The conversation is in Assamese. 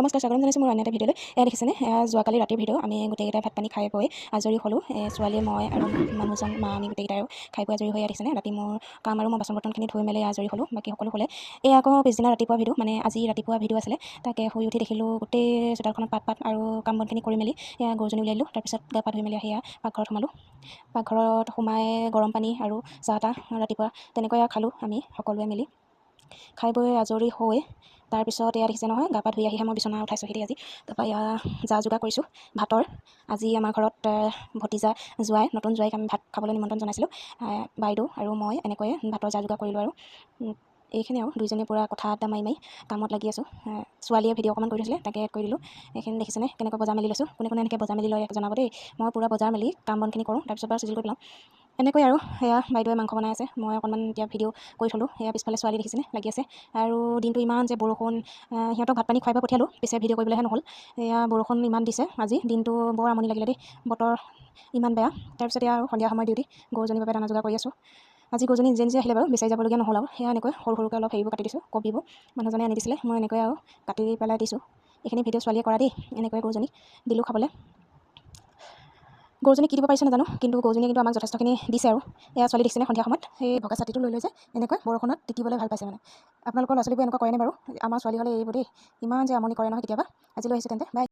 নমস্কাৰ, স্বাগতম জনাইছোঁ মোৰ অন্য এটা ভিডিঅ'লৈ। এয়া দেখিছেনে, এয়া যোৱাকালি ৰাতিৰ ভিডিঅ'। আমি গোটেইকেইটাই ভাত পানী খাই বৈ আজৰি হ'লোঁ। ছোৱালীয়ে, মই আৰু মানুহজন, মা, আমি গোটেইকেইটাই আৰু খাই বৈ আজৰি হৈ এয়া দেখিছেনে, ৰাতি মোৰ কাম আৰু মই বাচন বৰ্তনখিনি ধুই মেলি আজৰি হ'লোঁ, বাকী সকলো হ'লে। এয়া আকৌ পিছদিনা ৰাতিপুৱা ভিডিঅ', মানে আজি ৰাতিপুৱা ভিডিঅ' আছিলে। তাকে শুই উঠি দেখিলোঁ গোটেই চোতালখনত পাত পাত আৰু কাম বনখিনি কৰি মেলি এয়া গৰুজনী উলিয়াই দিলোঁ। তাৰপিছত গা পা ধুই মেলি আহি এয়া পাকঘৰত সোমালোঁ। পাকঘৰত সোমাই গৰম পানী আৰু চাহ তাহ ৰাতিপুৱা তেনেকৈ খালোঁ আমি সকলোৱে মিলি। খাই বৈ আজৰি হৈ তাৰপিছত এয়া দেখিছে নহয়, গা পা ধুই আহিহে মই বিচনা উঠাইছোঁহি দেই আজি। তাৰপৰা এয়া যা যোগাৰ কৰিছোঁ ভাতৰ। আজি আমাৰ ঘৰত ভতিজা জোঁৱাই, নতুন জোঁৱাইক আমি ভাত খাবলৈ নিমন্ত্ৰণ জনাইছিলোঁ। বাইদেউ আৰু মই এনেকৈয়ে ভাতৰ যা যোগাৰ কৰিলোঁ আৰু এইখিনি আৰু দুইজনীয়ে পূৰা কথা আড্ডা মাৰি মাৰি কামত লাগি আছোঁ। ছোৱালীয়ে ভিডিঅ' অকণমান কৰি থৈছিলে, তাকে এড কৰি দিলোঁ। এইখিনি দেখিছেনে, কেনেকৈ বজাৰ মেলি লৈছোঁ। কোনে কোনে এনেকৈ বজাৰ মেলি লয় জনাব দেই। মই পূৰা বজাৰ মেলি কাম বনখিনি কৰোঁ, তাৰপিছত বাৰু চিজিল কৰি পেলাওঁ এনেকৈ। আৰু সেয়া বাইদেৱে মাংস বনাই আছে, মই অকণমান এতিয়া ভিডিঅ' কৰি থ'লোঁ। সেয়া পিছফালে ছোৱালী দেখিছেনে লাগি আছে। আৰু দিনটো ইমান যে বৰষুণ, সিহঁতক ভাত পানী খুৱাই বৈ পঠিয়ালোঁ, পিছে ভিডিঅ' কৰিবলৈহে নহ'ল। এয়া বৰষুণ ইমান দিছে আজি দিনটো, বৰ আমনি লাগিলে দেই, বতৰ ইমান বেয়া। তাৰপিছত এয়া আৰু সন্ধিয়া সময়ত ডিউটি, গৰুজনীৰ বাবে দানা যোগাৰ কৰি আছোঁ। আজি গৰুজনী নিজে নিজে আহিলে বাৰু, বিচাৰি যাবলগীয়া নহ'ল। আৰু সেয়া এনেকৈ সৰু সৰুকৈ অলপ হেৰিবোৰ কাটি দিছোঁ, কবিবোৰ মানুহজনে আনি দিছিলে, মই এনেকৈ আৰু কাটি পেলাই দিছোঁ। এইখিনি ভিডিঅ' ছোৱালীয়ে কৰা দেই। এনেকৈ গৰুজনীক দিলোঁ খাবলৈ। গৰুজনীক কি দিব পাৰিছোঁ নাজানো, কিন্তু গৰুজনীয়ে কিন্তু আমাক যথেষ্টখিনি দিছে। আৰু এয়া ছোৱালী দেখিছেনে, সন্ধিয়া সময়ত সেই ভগা ছাতিটো লৈ লৈ যে এনেকৈ বৰষুণত তিতিবলৈ ভাল পাইছে। মানে আপোনালোকৰ ল'ৰা ছোৱালীবোৰ এনেকুৱা কৰেনে বাৰু? আমাৰ ছোৱালী হ'লে এইবোৰ দেই, ইমান যে আমনি কৰে নহয় কেতিয়াবা। আজিলৈ আহিছোঁ তেন্তে, বাই।